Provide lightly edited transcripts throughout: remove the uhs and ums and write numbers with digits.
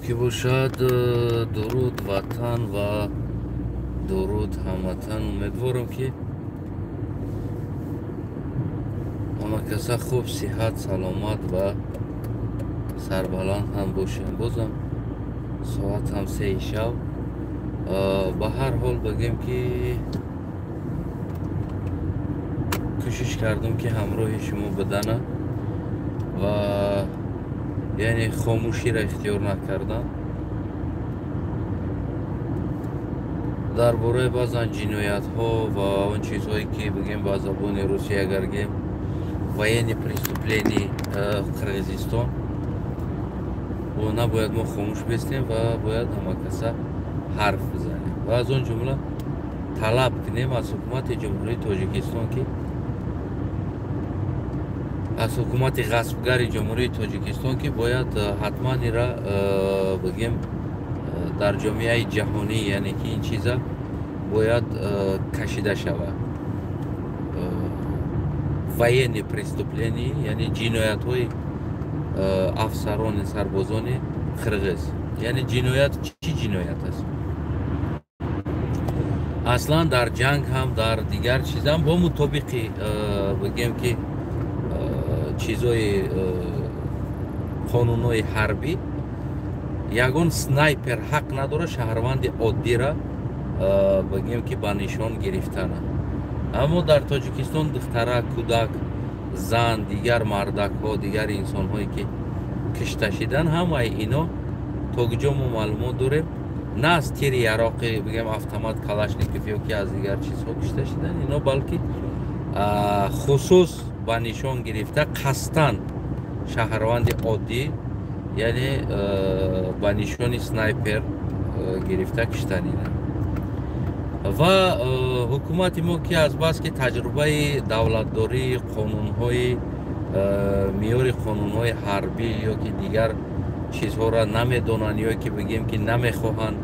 Ки бошад. Дуруд ватан ва дуруд ҳамватан. Умедворам, ки ҳама каса хуб, сиҳат, саломат ва сарбаланд ҳам бошем. Бозам соат ҳам 3 шаб. Ба ҳар ҳол бигем, ки кӯшиш кардам, ки ҳамроҳи шумо будана ва яъне хомӯширо ихтиёр накардам. Дар бораи баъзан ҷиноятҳо ва он чизҳое, ки бигем, ба забони русӣ агар гем, военные преступления Қирғизистон, набояд мо хомӯш бестем ва бояд ҳамакаса ҳарф бизанем ва аз он ҷумла талаб кунем аз ҳукумати Ҷумҳурии Тоҷикистон, ки аз ҳукумати ғасбгари Ҷумҳурии Тоҷикистон, ки бояд ҳатман ира бигем, дар ҷомеаи ҷаҳонӣ, яъне ки ин чиза бояд кашида шавад. Военные преступления, яъне ҷиноятҳои афсарони сарбозони қирғиз. Яъне ҷиноят чӣ ҷиноят аст? Аслан дар ҷанг ҳам, дар дигар чизам бо мутобиқи бигем, ки чизои қонунҳои ҳарбӣ, ягон снайпер ҳақ надорад шаҳрванди оддира бигем, ки ба нишон гирифтана. Аммо дар Тоҷикистон духтарак, кӯдак, зан, дигар мардакҳо, дигар инсонҳое, ки кишта шидан, ҳамаи ино, то куҷо мо маълумот дорем, на аз тири яроқи, бигем, автомат Калашников ё ки аз дигар чизҳо кишта шидан ино, балки хусус ба нишон гирифта, қасдан шаҳрванди оддӣ, яъне ба нишони снайпер гирифта киштан ина. Ва ҳукумати мо, ки азбаски таҷрибаи давлатдории, қонунҳои меъёри қонунҳои ҳарбӣ ё ки дигар чизҳоро намедонанд, ё ки бигем, ки намехоҳанд,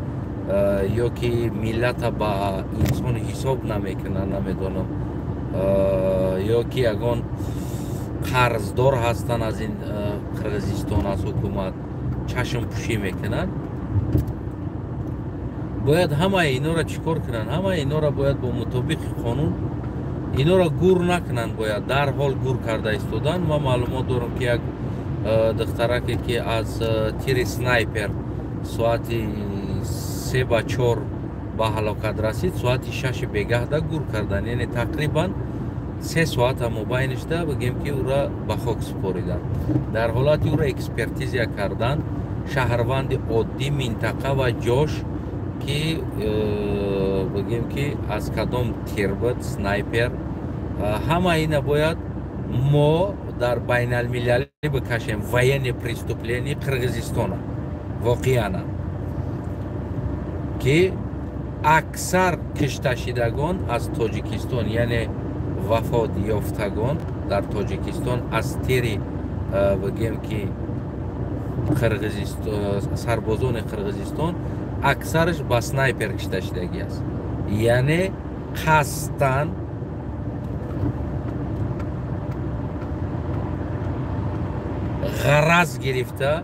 ё ки миллата ба инсон ҳисоб намекунанд, намедонам, ё ки ягон қарздор ҳастанд аз ин Қирғизистон, аз ҳукумат чашмпӯшӣ мекунанд, бояд ҳамаи инора чӣ кор кунанд? Ҳамаи инора бояд бо мутобиқи қонун инора гур накунанд, бояд дарҳол гур карда истодан. Ман маълумот дорам, ки як духтараке, ки аз тири снайпер соати 3:55 ба ҳалокат расид, соати 6 бегаҳда гур кардан, яъне тақрибан 3 соата мобайнишда, бигем, ки ӯра ба хок супориданд. Дар ҳолати ӯра экспертизия кардан, шаҳрванди оддӣ, минтақа ва ҷош, ки бигем, ки аз кадом тир буд, снайпер, ҳама ина бояд мо дар байналмилалӣ бикашем, военные преступления Қирғизистона. Воқеана ки аксар кишташидагон аз Тоҷикистон, яъне вафот ёфтагон дар Тоҷикистон аз тири, бигем, ки сарбозони Қирғизистон, аксараш ба снайпер кишта шидагӣ аст, яъне қасдан ғараз гирифта,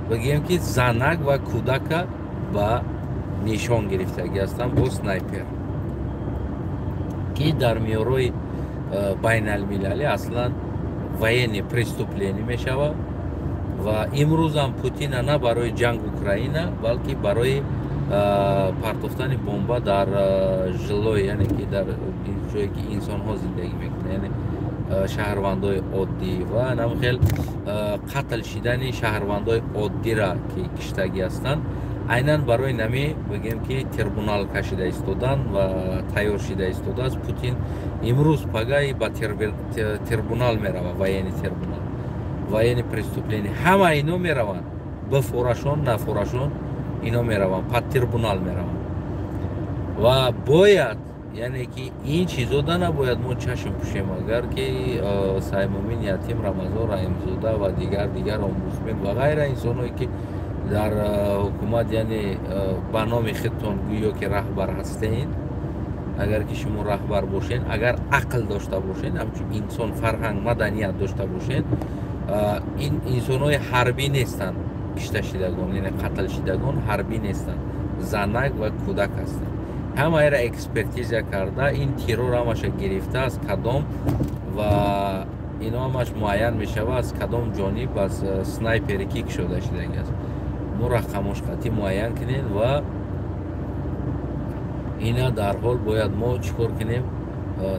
бигем, ки занак ва кӯдака ба нишон гирифтагӣ ҳастанд бо снайпер, ки дар меъёрҳои байналмилалӣ аслан военные преступление мешавад. Ва имрӯзам Путина на барои ҷанг Украина, балки барои партофтани бомба дар жилой, яъне ки дар ҷое, ки инсонҳо зиндагӣ мекунанд, яъне шаҳрвандои оддӣ, ва намхел қатл шидани шаҳрвандои оддира, ки киштагӣ ҳастанд, айнан барои нами, бигем, ки трибунал кашида истодан ва тайёр шида истодааст. Путин имрӯз пагаи ба трибунал меравад, военный трибунал, военные преступления. Ҳама ино мераванд, бифурашон, нафурашон, ино мераванд, под трибунал мераванд. Ва бояд, яъне ки ин чизода набояд мо чашм пӯшем. Агар ки Саймумин Ятим, Рамазон Раҳимзода ва дигар омбудсмен ва ғайра инсонҳое, ки дар ҳукумат, яъне ба номи худтон гӯё ки раҳбар ҳастед, агар ки шумо раҳбар бошед, агар ақл дошта бошед, ҳамчун инсон фарҳанг, маданият дошта бошед, ин инсонҳои ҳарбӣ нестанд. Кишташидагон, яъне қатлшидагон ҳарбӣ нестанд, занак ва кӯдак ҳастанд. Ҳамаеро экспертиза карда, ин террор ҳамаша гирифта аз кадом ва ино ҳамаш муайян мешавад, аз кадом ҷониб аз снайпери ки кушода шидаги аст. Мо рақамош қатъӣ муайян кунем ва ина дар ҳол бояд мо чӣ кор кунем?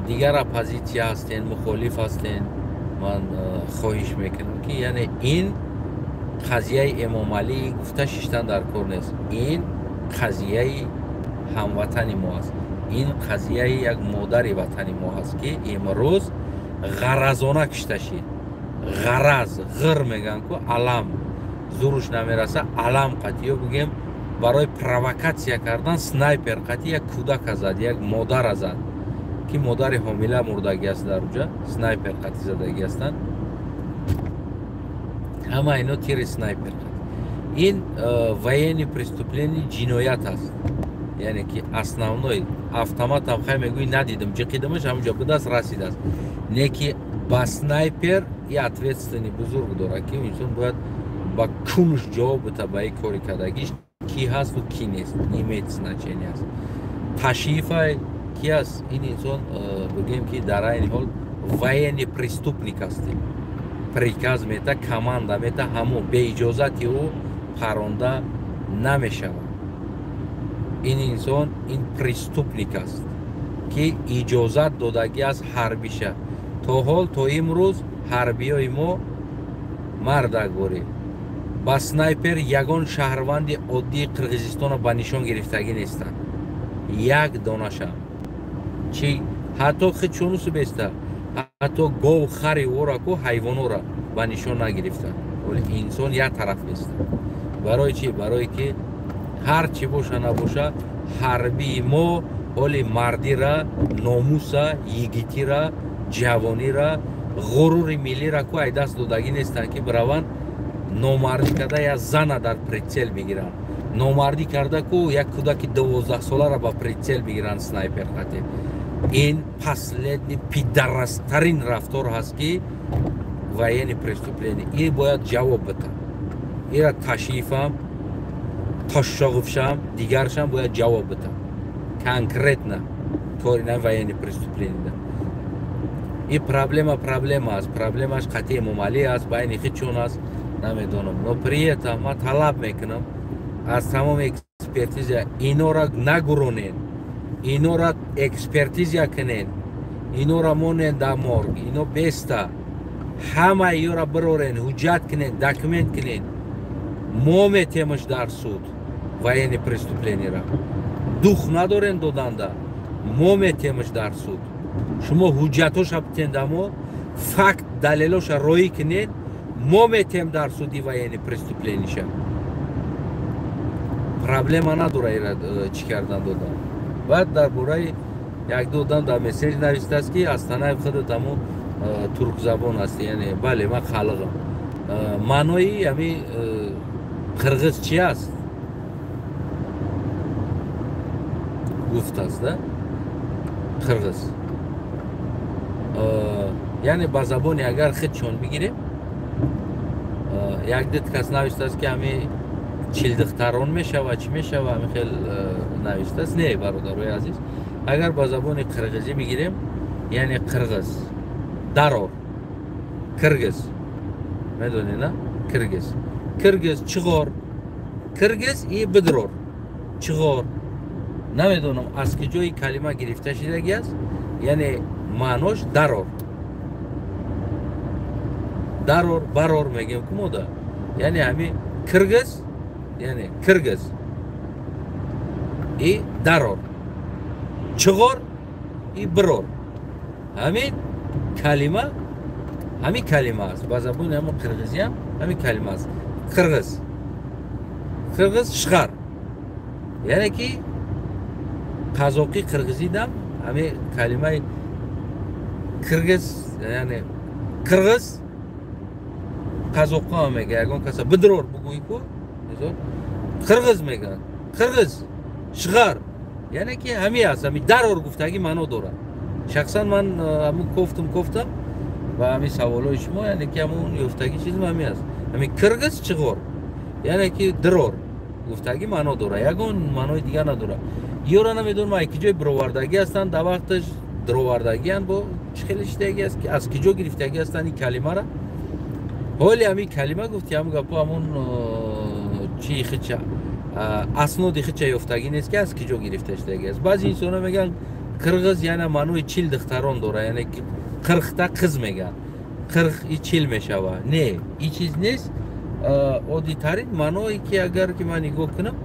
Дигар оппозитсия ҳастен, мухолиф ҳастен, ман хоҳиш мекунам, ки яъне ин қазияи Эмомалӣ гуфта шиштан дар кор нест. Ин қазияи ҳамватани мо аст, ин қазияи як модари ватани мо ҳаст, ки имрӯз ғаразона кишта шид. Ғараз ғир мегӯянд ку, алам зуруш намераса, алам қатъиё бигем, барои провокатсия кардан снайпер қатъи як кӯдака зад, як модара зад, ки модари ҳомила мурдагӣ аст дар уҷа, снайпер қатъи задагӣ ҳастанд. Ҳама ино тири снайпер қатъи. Ин военный преступление, ҷиноят аст. Яъне ки основной автоматам хай мегӯӣ, надидам, ҷиқидамаш, ҳамунҷо будааст, расидааст. Не ки ба снайпер и ответственный бузург дорад, ки инсон бояд ба кунуш ҷавоб бита ба ин кори кардагиш, ки ҳасту ки нест, не имеет значения аст. Ташифай ки аст ин инсон, бигӯем, ки дар айни ҳол военный преступник ҳастем. Приказ мета, команда мета, ҳамо беиҷозати ӯ паронда намешавад. Ин инсон ин преступник аст, ки иҷозат додагӣ аст ҳарбиша. То ҳол, то имрӯз ҳарбиёи мо мардакворӣ ба снайпер ягон шаҳрванди оддии Қирғизистонро ба нишон гирифтагӣ нестанд, як донашам чи ҳатто хичонусу беста, ҳатто гов, хари ора ку, ҳайвонора ба нишон нагирифтанд. Вале инсон як тараф нест. Барои чи? Барое ки ҳар чӣ боша набоша, ҳарбии мо ҳоли мардира, номуса, йигитира, ҷавонира, ғурури миллира ку ай даст додагӣ нестанд, ки бираванд номардӣ карда як зана дар прицел бигиранд, номардӣ карда ку як кӯдаки 12-солара ба прицел бигиранд снайпер қатӣ. Ин последний пидарастарин рафтор ҳаст, ки военный преступление, ин бояд ҷавоб бита. Ира Ташиевам, Тошшоғовшам, дигаршам бояд ҷавоб бита конкретно кори на военный преступление. Ин проблема аст, проблемаш қатъи Эмомалӣ аст, байни хичон аст, намедонам. Но при этом ман талаб мекунам аз тамоми экспертиза: инора нагуронед, инора экспертиза кунед, инора монед дар морг, ино беста, ҳама ёра бирорен, ҳуҷҷат кунед, документ кунед, мо метемаш дар суд. Военный преступление ра дух надорен доданда, мо метемаш дар суд. Шумо ҳуҷҷатоша битен мо, факт далелоша роӣ кунед, мо метем дар суди военный преступление ша. Проблема надора ира чӣ кардан, додан. Баъд дар бораи якду одам дар месседж навистааст, ки Астанаев, худат ҳамо туркзабон ҳастӣ. Яъне бале, ман халқам. Маънои ҳами қирғиз чи аст гуфтааст да? Қирғиз яъне ба забони агар худшон бигирем, як дид кас навистааст, ки ҳами чилдихтарон мешава, чӣ мешава, ҳами хел навистааст. Не, бародарои азиз, агар ба забони қирғизӣ бигирем, яъне қирғиз дарор, киргиз медонӣ на? Киргиз, киргиз чиғор, киргиз и бидрор, чиғор. Намедонам, аз куҷои калима гирифта шидаги аст, яъне маънош дарор, дарор, барор мегем ку мода. Яъне ҳами киргиз, яъне киргиз и дарор, чиғор и бирор, ҳамин калима, ҳамин калима аст. Ба забони ҳамон қирғизиам ҳамин калима аст. Қирғиз, қирғиз шғар, яъне ки қазоқӣ қирғизидам ҳамин калимаи киргиз, яъне қирғиз қазоқҳо мега. Ягон каса бидрор бугӯй ку, қирғиз мегӯянд, қирғиз шғар, яъне ки ҳамин аст, ҳамин дарор гуфтагӣ маъно дорад. Шахсан ман ҳамун кофтам ба ҳамин саволҳои шумо, яъне ки ҳамун ёфтагӣ чизм ҳамин аст, ҳамин киргиз чиғор. Яъне ки дрор гуфтагӣ маъно дора, ягон маънои дигар надора. Ёра намедонам ай киҷои бировардагӣ ҳастанд, дар вақташ дровардагианд, бо чӣ хеле шидагӣ аст, ки аз киҷо гирифтагӣ ҳастанд ин калимара. Ҳоли ҳамин калима гуфти ҳамн гапо ҳамон чи хича асноди хича ёфтагӣ нест, ки аз киҷо гирифта шудагӣ аст. Баъзе инсонҳо мегӯянд қирғиз яъне маънои 40 духтарон дора, яъне қирқта қиз мегӯянд, қирқ и 40 мешава. Не, ин чиз нест. Оддитарин маъное ки агар ки ман нигоҳ кунам,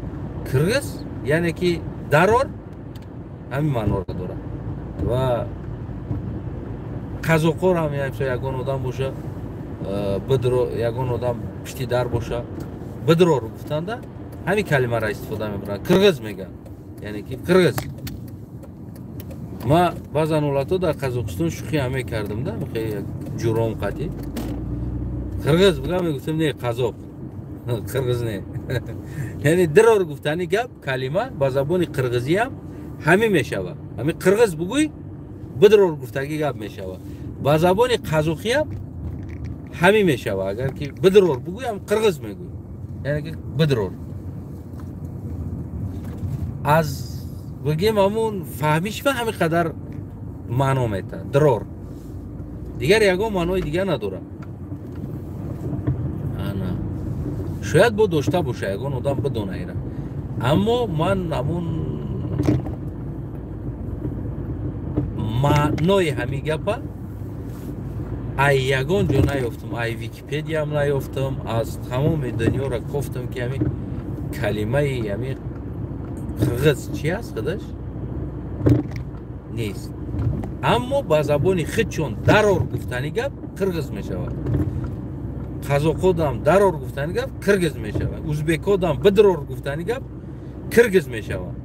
қирғиз яъне ки дарор, ҳамин маъноро дорад. Ва қазоқор ҳам ягон одам боша, бидро, ягон одам пишти дар боша, бидрор гуфтанда ҳамин калимаро истифода мебаранд, қирғиз мегӯянд, яъне ки қирғиз. Ма баъзан ҳолатҳо дар Қазоқистон шӯхӣ ҳам мекардам, да ҷуром қатӣ қирғиз бугам, мегуфтам не, қазоқ, қирғиз не. Яъне дрор гуфтани гап калима ба забони қирғизиам ҳамин мешава. Ҳамин қирғиз бугӯй, бидрор гуфтагӣ гап мешава. Ба забони қазоқиам ҳамин мешава. Агар ки бидрор бугӯй, ҳам қирғиз мегӯй, яъне ки бидрор. Аз бигем ҳамун фаҳмиш ва ҳамин қадар маъно метаҳад дрор, дигар ягон маънои дигар надорад. Ана шояд бо дошта боша, ягон одам бидона ира, аммо ман ҳамун маънои ҳамин гапа ай ягон ҷо наёфтам, ай Википедиям наёфтам, аз тамоми дунёро кофтам, ки ҳамин калимаи ҳамин қирғиз чи аст, худаш нест. Аммо ба забони худчон дарор гуфтани гап қирғиз мешавад, қазоқодам дарор гуфтани гап қирғиз мешавад, узбекодам бидрор гуфтани гап қирғиз мешавад.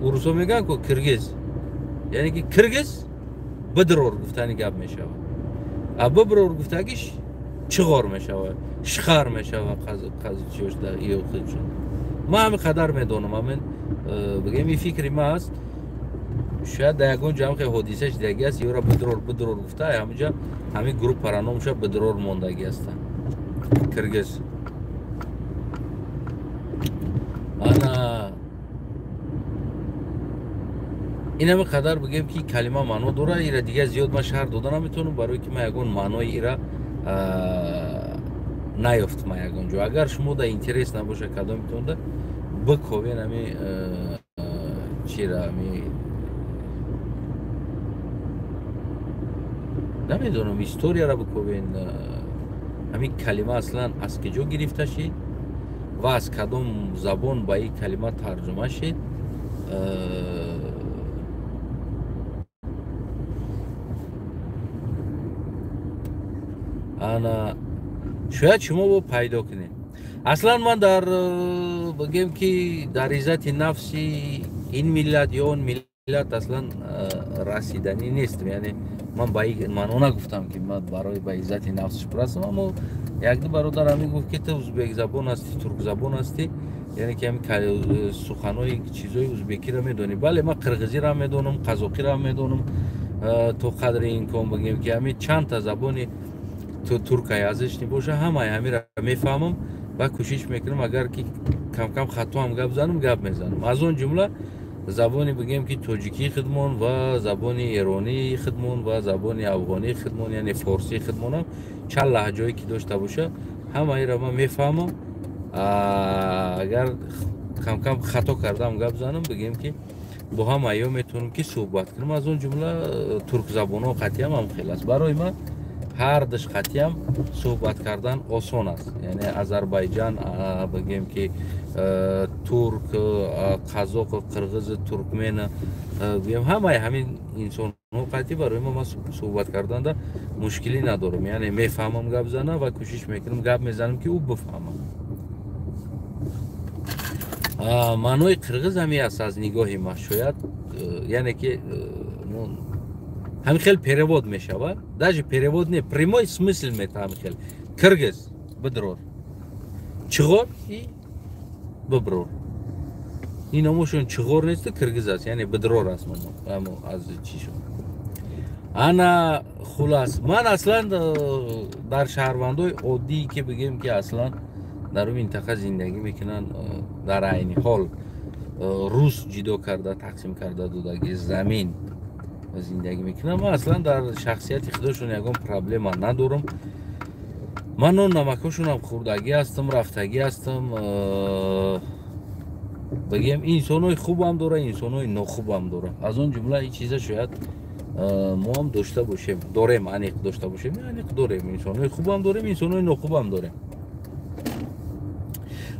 Урусо мегӯянд ку киргиз, яъне ки киргиз бидрор гуфтани гап мешавад, а биброр гуфтагиш чиғор мешавад, шихар мешавад. Қазичиёш. Ман ҳамин қадар медонам, ҳамин бигем ин фикри ма аст. Шояд дар ягон ҷо ҳамхел ҳодиса шидагӣ аст, ёра бидрор бидрор гуфта, ҳаминҷа ҳамин группара номша бидрор мондагӣ ҳастанд, киргиз. Ана ин ҳамин қадар бигем ки калима маъно дора. Ира дигар зиёд ман шарҳ дода наметавонам, барое ки ман ягон маънои ира наёфтам ягон ҷо. Агар шумо да интерес набоша, кадомитонда биковен ҳами чира, ҳами намедонам, историяро биковен, ҳамин калима аслан аз киҷо гирифта шид ва аз кадом забон ба ин калима тарҷума шид. Ана шояд шумо бо пайдо кунед. Аслан ман дар бигем ки дар иззати нафси ин миллат ё он миллат аслан расиданӣ нестам. Яъне ман ба ин маъно нагуфтам, ки ман барои ба иззати нафсиш расам, аммо якду бародар ҳамин гуфт, ки ту узбекзабон ҳастӣ, туркзабон ҳастӣ, яъне ки ҳамин суханои чизои узбекиро медонӣ. Бале, ман қирғизиро медонам, қазоқиро медонам, то қадри имкон бигем ки ҳамин чандта забони туркаязишни боша, ҳамаи ҳамира мефаҳмам ва кӯшиш мекунам, агар ки камкам хатоам гап занам, гап мезанам. Аз он ҷумла забони бигем ки тоҷикии худмон ва забони эронии худмон ва забони афғонии худмон, яъне форсии худмонам чанд лаҳҷое ки дошта боша, ҳамаиро ман мефаҳмам. Агар камкам хато кардам гап занам, бигем ки бо ҳамаё метавонам ки суҳбат кунам. Аз он ҷумла туркзабонҳо қатъиам ҳам хел аст. Барои ман ҳар душ қатъиам суҳбат кардан осон аст. Яъне Азарбайҷан, бигем ки турк, қазоқ, қирғиз, туркмен, гӯем ҳамаи ҳамин инсонҳо қатъи барои ман суҳбат карданда мушкилӣ надорам. Яъне мефаҳмам гап занам ва кӯшиш мекунам гап мезанам, ки ӯ бифаҳмад. Маънои қирғиз ҳамин аст аз нигоҳи ман, шояд яъне ки ҳамин хел перевод мешавад, даже перевод не, прямой смысл мета ҳамин хел: киргиз бидрор, чиғор и биброр. Ин номошон чиғор нест, киргиз аст, яъне бидрор аст аз чишон. Ана хулас, ман аслан дар шаҳрвандои оддие ки бигем ки аслан Дар он минтақа зиндагӣ мекунанд. Дар айни ҳол рус ҷидо карда, тақсим карда додаги замин зиндагӣ мекунанд. Ман аслан дар шахсияти худошон ягон проблема надорам. Ман нон намакошонам хӯрдагӣ ҳастам, рафтагӣ ҳастам. Бигем, инсонҳои хубам дора, инсонҳои нохубам дора. Аз он ҷумла ин чиза шояд моам дошта бошем, дорем, аниқ дошта бошем, аниқ дорем. Инсонҳои хубам дорем, инсонҳои нохубам дорем.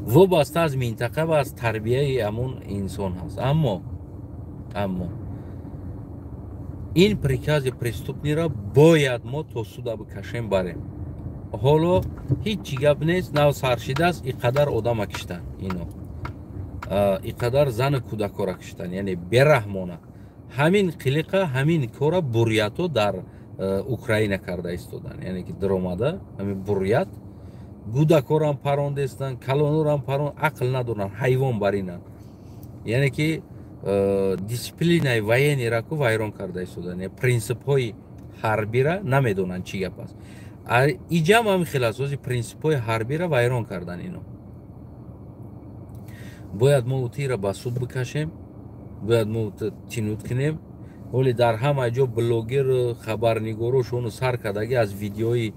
Вобаста аз минтақа ва аз тарбияи ҳамон инсон ҳаст. Аммо ин прикази преступный ра бояд мо то суда бикашем, барем. Ҳоло ҳеҷ чӣ гап нест, нав саршидааст. И қадар одама киштанд ино, и қадар зану кӯдакора киштанд, яъне бераҳмона. Ҳамин қилиқа, ҳамин кора бурято дар Украина карда истоданд. Яъне ки диромада ҳамин бурят гудакорам парондестанд, калонорам парон, ақл надоранд, ҳайвон баринанд. Яъне ки дисциплинаи военный ра ку вайрон карда истоданд, принсипҳои ҳарбира намедонанд чӣ гап аст. Иҷам ҳамин хел аст, ози принсипҳои ҳарбира вайрон кардан ино. Бояд мо утира ба суд бикашем, бояд мо тинут кунем. Ҳоле дар ҳама ҷо блогер, хабарнигорошону сар кардагӣ аз видеои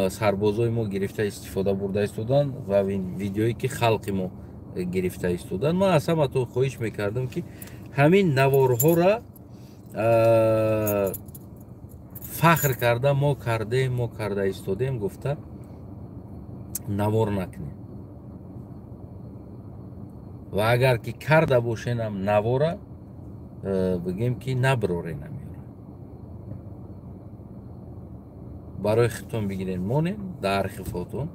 сарбозои мо гирифта истифода бурда истоданд ва видеое ки халқи мо гирифта истоданд. Ман аз ҳаматон хоҳиш мекардам, ки ҳамин наворҳоро фахр карда, мо кардем, мо карда истодем гуфта навор накунем. Ва агар ки карда бошенам навора, бигем ки набирорен, амёра барои худтон бигирен, монен дар архивҳотон.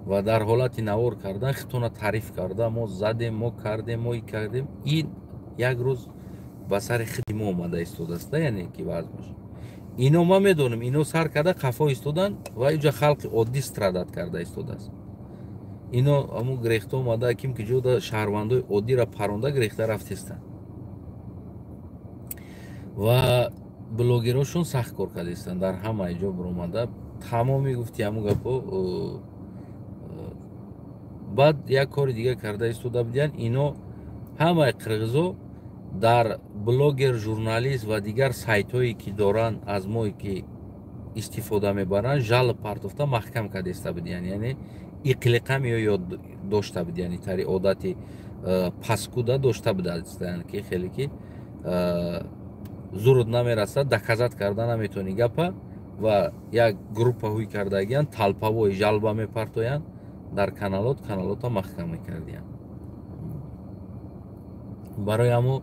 Ва дар ҳолати навор кардан худтона таъриф карда, мо задем, мо кардем, мо и кардем, ин як рӯз ба сари худи мо омада истодааст. Яъне ки вазмаш ино ман медонам, ино сар карда қафо истоданд ва иҷа халқи оддӣ страдать карда истодааст. Ино ҳамун гирехта омада, ким ки ҷода шаҳрвандои оддиро паронда гирехта рафтестанд ва блогерошон сахт кор кардастанд. Дар ҳамаи ҷо биромада тамоми гуфти ҳамун гапо. Баъд як кори дига карда истода будиянд ино. Ҳамаи қирғизо дар блогер, журналист ва дигар сайтҳое ки доранд, аз мое ки истифода мебаранд, жалоб партофта маҳкам кардаиста будиянд. Яъне иқлиқам ё ёд дошта будиянд, тари одати паскуда дошта будастанд, ки хеле ки зуруд намерасад, доказать карда наметавонӣ гапа. Ва як группа ҳуй кардагиянд, толповой жалоба мепартоянд дар каналот, каналота маҳкам мекардиянд. Барои ҳамо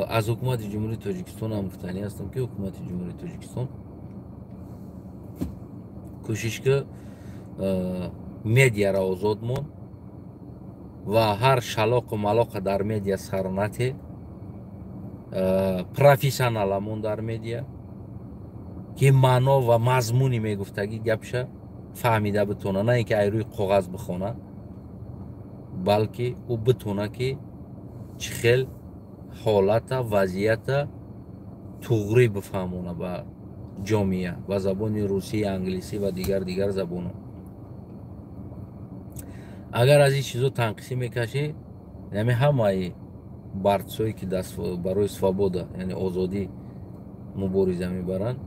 аз ҳукумати Ҷумҳурии Тоҷикистон ҳам гуфтанӣ ҳастам, ки ҳукумати Ҷумҳурии Тоҷикистон кӯшиш ки медиара озод мон ва ҳар шалоқу малоқа дар медиа сар нате, профессионаламон дар медиа, ки маъно ва мазмуни мегуфтагӣ гапша фаҳмида битона, на ин ки ай рӯи коғаз бихона, балки ӯ битона, ки чӣ хел ҳолата, вазъията туғрӣ бифаҳмона ба ҷомеа ба забони русӣ, англисӣ ва дигар забонҳо. Агар аз ин чизо танқисӣ мекашӣ, яъне ҳамаи борц ое ки барои свобода, яъне озодӣ мубориза мебаранд,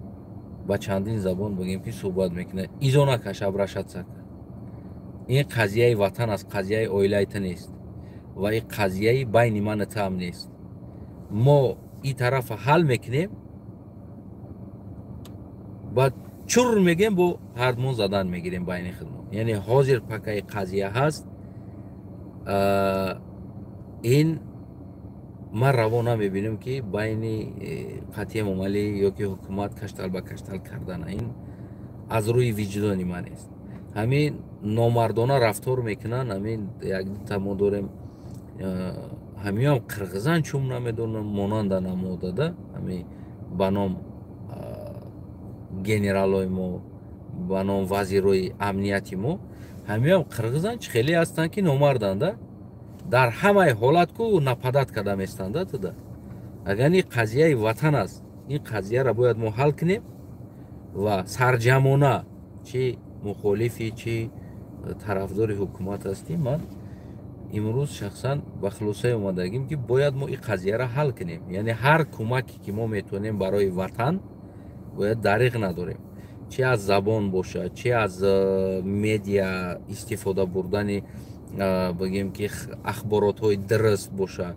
ба чандин забон бигем ки суҳбат мекунад. Изо накаш, обращаться кард. Ин қазияи ватан аст, қазияи оилаи ту нест ва ин қазияи байни ману ту ҳам нест. Мо ин тарафа ҳал мекунем, баъд чур мегем, бо ҳардмон задан мегирем байни худмон. Яъне ҳозир пока и қазия ҳаст, ин ман раво намебинам, ки байни қатъи Эмомалӣ ё ки ҳукумат каштал ба каштал кардана. Ин аз рӯи виҷдони ман нест. Ҳамин номардона рафтор мекунанд. Ҳамин як дута мо дорем, ҳамиам қирғизан, чум намедонам, монанда намодада, ҳами ба ном генералои мо, ба ном вазирои амнияти мо, ҳамиам қирғизан, чӣ хеле ҳастанд, ки номарданда, дар ҳамаи ҳолат ку нападать карда местанда туда. Агар ин қазияи ватан аст, ин қазияро бояд мо ҳал кунем ва сарҷамона, чӣ мухолифи, чӣ Тарафдори ҳукумат ҳастӣ. Ман имрӯз шахсан ба хулосае омадагим, ки бояд мо ин қазияро ҳал кунем. Яъне ҳар кӯмаке ки мо метавонем барои ватан, бояд дариғ надорем, чи аз забон бошад, чи аз медиа истифода бурдани, бигем ки, ахборотҳои дуруст бошад.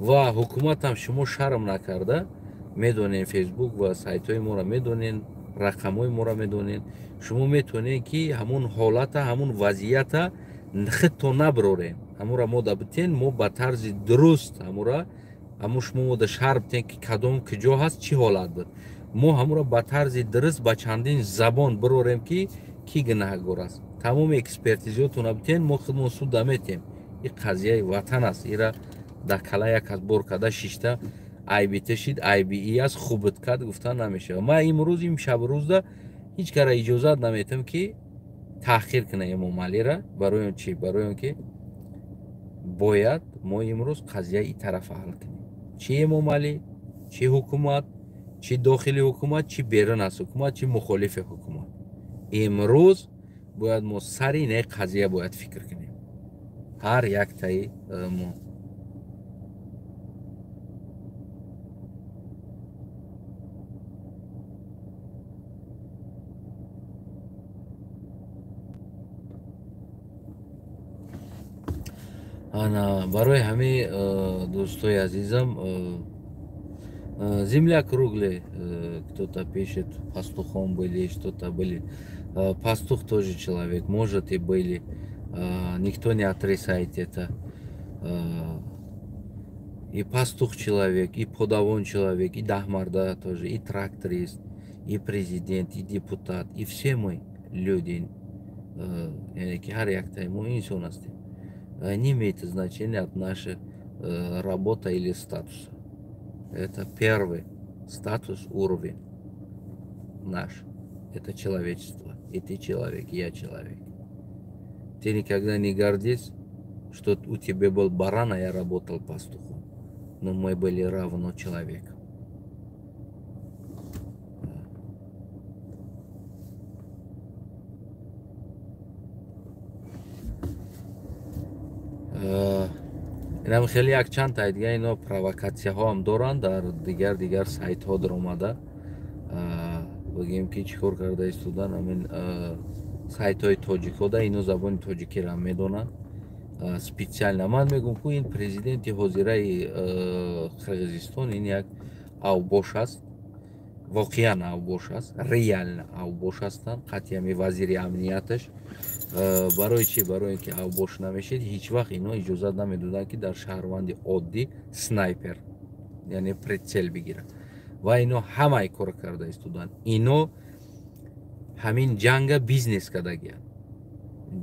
Ва ҳукуматам шумо шарм накарда, медонем, Фейсбук ва сайтҳои моро медонен, рақамҳои моро медонен. Шумо метавонед, ки ҳамун ҳолата, ҳамун вазъията худто наброрем, ҳамура мо да битен, мо ба тарзи дуруст ҳамура, ҳамун шумо мо да шарҳ битен, ки кадом куҷо ҳаст, чӣ ҳолат буд. Мо ҳамура ба тарзи дуруст ба чандин забон бирорем, ки кӣ гунаҳгор аст. Тамоми экспертизиётона битен, мо худмон суд наметем. Ин қазияи ватан аст. Ира дар кала як аз бор карда шишта, айби ташид, айби и аст, хубит кард гуфта намешавад. Ман имрӯз, им шабрӯзда, ҳеҷ кара иҷозат наметам, ки таҳқир кунад Эмомалира. Барои он чӣ? Барои он ки бояд мо имрӯз қазияи и тарафа ҳал кунем, чӣ Эмомалӣ, чӣ ҳукумат, чӣ дохили ҳукумат, чӣ берун аз ҳукумат, чӣ мухолифи ҳукумат. Имрӯз бояд мо сари инаи қазия бояд фикр кунем, ҳар яктаи мо. Ана барои ҳамин, дӯстои азизам, земля круглая, кто-то пишет, пастухом были, что-то были. Пастух тоже человек, может, и были, никто не отрицает это. И пастух человек, и подавон человек, и дахмарда тоже, и тракторист, и президент, и депутат, и все мы люди. Яъне ки ҳар яктаи мо инсон ҳастем, не имеет значения от нашей работы или статуса. Это первый статус, уровень наш. Это человечество. И ты человек, и я человек. Ты никогда не гордись, что у тебя был баран, а я работал пастухом. Но мы были равно человеком. Инам хеле якчанд тай дига ино провокатсияҳоам доранд, дар дигар сайтҳо даромада, бигем ки, чӣ кор карда истодан. Ҳамин сайтҳои тоҷикҳода ино забони тоҷикиро медонанд специально. Ман мегӯм, ку ин президенти ҳозираи Қирғизистон, ин як авбош аст, воқеан авбош аст, реально авбош ҳастанд, қатъи ҳами вазири амнияташ. Барои чӣ? Барои ин ки авбош намешид, ҳеҷ вақт ино иҷозат намедоданд, ки дар шаҳрванди оддӣ снайпер, яъне прицел бигирад. Ва ино ҳамаи кор карда истоданд. Ино ҳамин ҷанга бизнес кардагианд,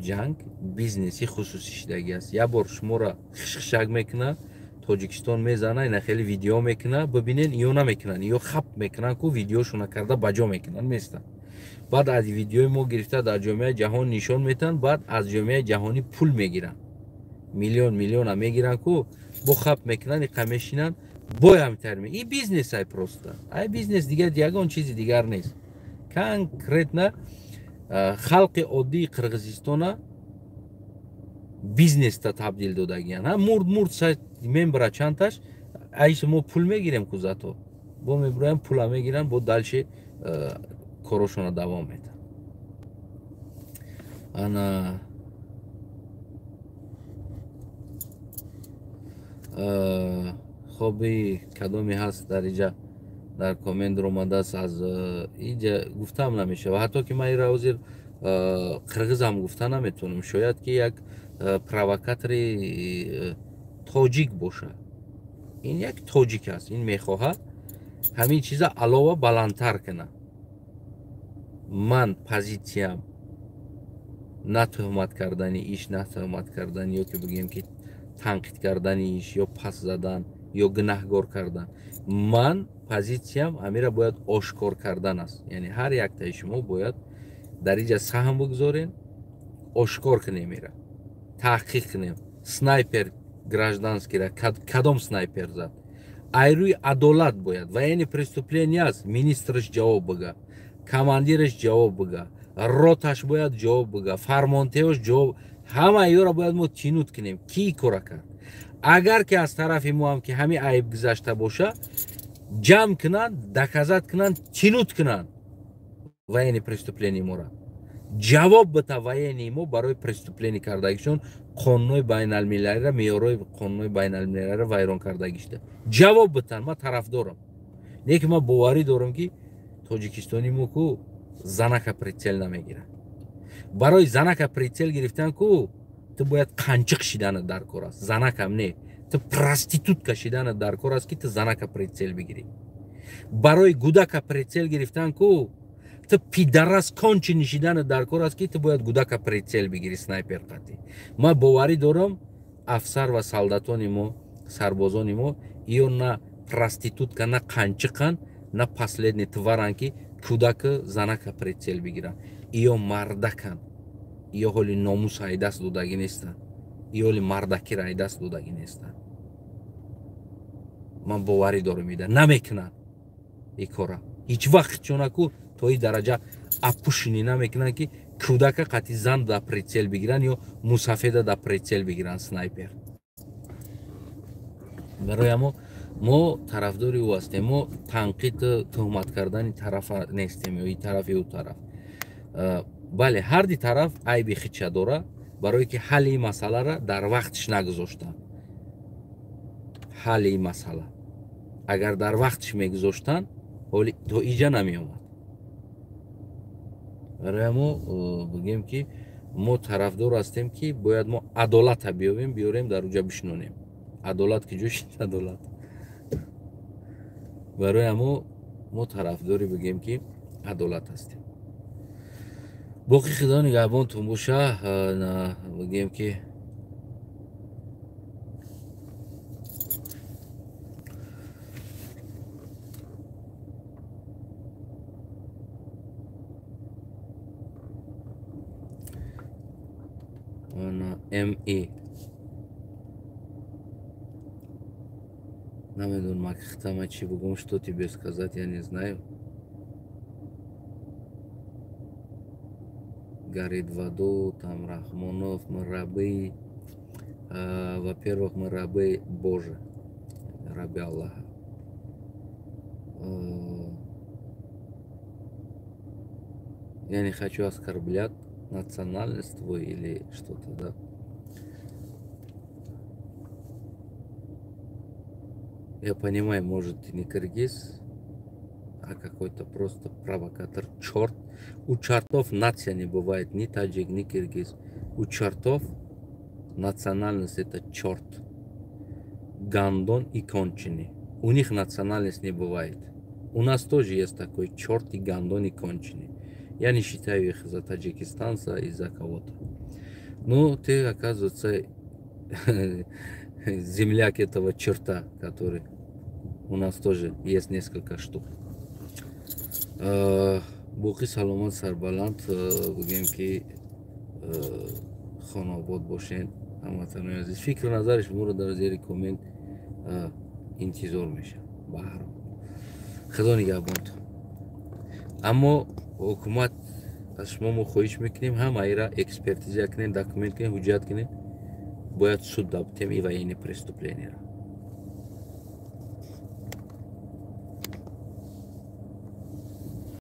ҷанг бизнеси хусусӣ шидагӣ аст. Як бор шуморо хишхишак мекунад, Тоҷикистон мезана, ина хеле видео мекунад, бибинен, ё намекунанд, ё хап мекунанд ку, видеошона карда ба ҷо мекунанд, местанд. Баъд аз видеои мо гирифта дар ҷомеаи ҷаҳон нишон метаҳанд, баъд аз ҷомеаи ҷаҳонӣ пул мегиранд, миллион миллиона мегиранд ку, бо хап мекунанд, иқа мешинанд, боям тарме. И бизнес ай, просто ай бизнес, дигар ягон чизи дигар нест. Конкретно халқи оддии Қирғизистона бизнеста табдил додагиян. Мурд, мурд, мембра чандташ, айс мо пул мегирем ку, зато бо мебуроям, пула мегиранд, бо дальше корошона давом медиҳанд. Ана хоби кадоме ҳаст дар иҷа, дар коммент омадааст, аз иҷа гуфтаам намешавад. Ҳатто ки ман ира ҳозир қирғизам гуфта наметавонам, шояд ки як провокатори тоҷик бошад. Ин як тоҷик аст, ин мехоҳад ҳамин чиза алова баландтар кунад. Ман позитсиям на туҳмат кардани иш, на туҳмат кардани, ё ки бигӯем ки танқид кардани иш, ё пас задан, ё гунаҳгор кардан. Ман позитсиям ҳамира бояд ошкор кардан аст. Яъне ҳар яктаи шумо бояд дар иҷа саҳм бигузорем, ошкор кунем, ира таҳқиқ кунем. Снайпер гражданскийра кадом снайпер зад? Айрӯи адолат бояд, военный преступление аст, министраш ҷавоб бига, командираш ҷавоб бига, Роташ бояд ҷавоб бига, фармонтеҳош ҷавоб, ҳама ёро бояд мо тинут кунем, ки кора кард. Агар ки аз тарафи мо ҳам ки ҳамин айб гузашта боша, ҷамъ кунанд, доказат кунанд, тинут кунанд военный преступление мора. Ҷавоб бита военный мо барои преступление кардагишон, қонунҳои байналмилалиро, меъёрҳои қонунҳои байналмилалиро вайрон кардагишта. Ҷавоб битан, ман тарафдорам. Не ки ман боварӣ дорам, ки тоҷикистони мо ку занака прицел намегирад. Барои занака прицел гирифтан ку ту бояд қанчиқ шиданат дар кор аст. Занакам не, ту проститутка шиданат дар кор аст, ки ту занака прицел бигирӣ. Барои гудака прицел гирифтан ку ту пидарас кончи шиданат дар кор аст, ки ту бояд гудака прицел бигирӣ снайпер қатӣ. Ман боварӣ дорам, афсар ва солдатони мо, сарбозони мо ё на проститутка, на қанчиқанд, на последний тваранд, ки кӯдаку занака прицел бигиранд. Ё мардаканд, ё ҳоли номус айдаст додагӣ нестанд, ё ҳоли мардакиро айдаст додагӣ нестанд. Ман боварӣ дорам, ида намекунанд ин кора. Ҳеҷ вақт чунаку то ин дараҷа апушинӣ намекунанд, ки кӯдака қатъи зан да прицел бигиранд ё мусафеда да прицел бигиранд снайпер. Барои ҳамо мо тарафдори ӯ ҳастем. Мо танқид, туҳмат кардани тарафа нестем, ё ин тараф ё ӯ тараф. Бале, ҳарди тараф айби хича дора, барое ки ҳалли ин масъаларо дар вақтиш нагузоштанд. Ҳалли ин масъала агар дар вақтиш мегузоштанд, ҳоли то иҷа намеомад. Барои мо бигем, ки мо тарафдор ҳастем, ки бояд мо адолата биёбем, биёрем, дар уҷа бишинонем. Адолат ки ҷо шид адолат. Барои ҳамо мо тарафдори бигем, ки адолат ҳастем. Боқӣ худо нигаҳбонтон боша. Бигем, ки МИ намедонам, акхтама чӣ бугум, что тебе сказать, я не знаю. Горит в аду, там Рахмонов, мы рабы. Во-первых, мы рабы Божи, рабы Аллаха. Я не хочу оскорблять национальность твою или что-то, да. Я понимаю, может, ты не киргиз, а какой-то просто провокатор, черт. У чертов нация не бывает, ни таджик, ни киргиз. У чертов национальность это черт. Гандон и конченый. У них национальность не бывает. У нас тоже есть такой черт и гандон и конченый. Я не считаю их за таджикистанца и за кого-то. Ну, ты, оказывается, земляк этого черта, который у нас тоже есть несколько штук. Боқӣ саломат, сарбаланд, бигем, ки хонобод бошен, ҳамватанои азиз. Фикру назари шуморо дар зери коммент интизор мешавам. Ба ҳар ҳол, худо нигаҳбонтон. Аммо ҳукумат, аз шумо мо хоҳиш мекунем, ҳамаира экспертиза кунем, документ кунем, ҳуҷҷат кунем, бояд суд дабтем и военные преступления.